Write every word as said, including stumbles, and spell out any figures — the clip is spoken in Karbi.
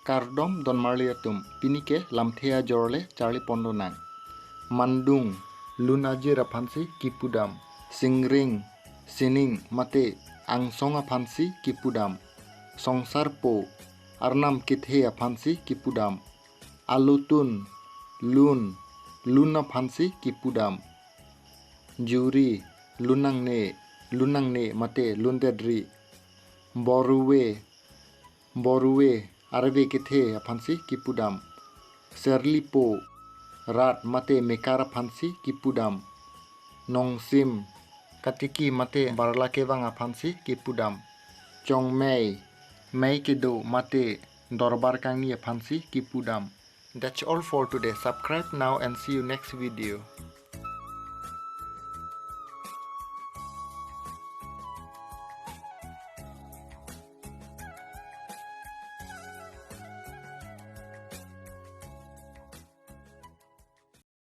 Kardom donmarli atum, pini ke lamthe ajor le charli pon lonang. Mandung, lun ajir aphansi kipudam. Singring, sining mate angsong aphansi kipudam. Songsarpo, arnam kethe aphansi kipudam. Alutun, lun, lun aphansi kipudam. Juri, lun nangne, lun nangne mate lun dedri. Boruve, boruve, arve kethe aphansi kipudam. Serlipo, rat mate mekar aphansi kipudam. Nongsim, katiki mate barla kevang aphansi kipudam. Chongmei, mei kedo mate dorbar kangni aphansi kipudam. That's all for today. Subscribe now and see you next video.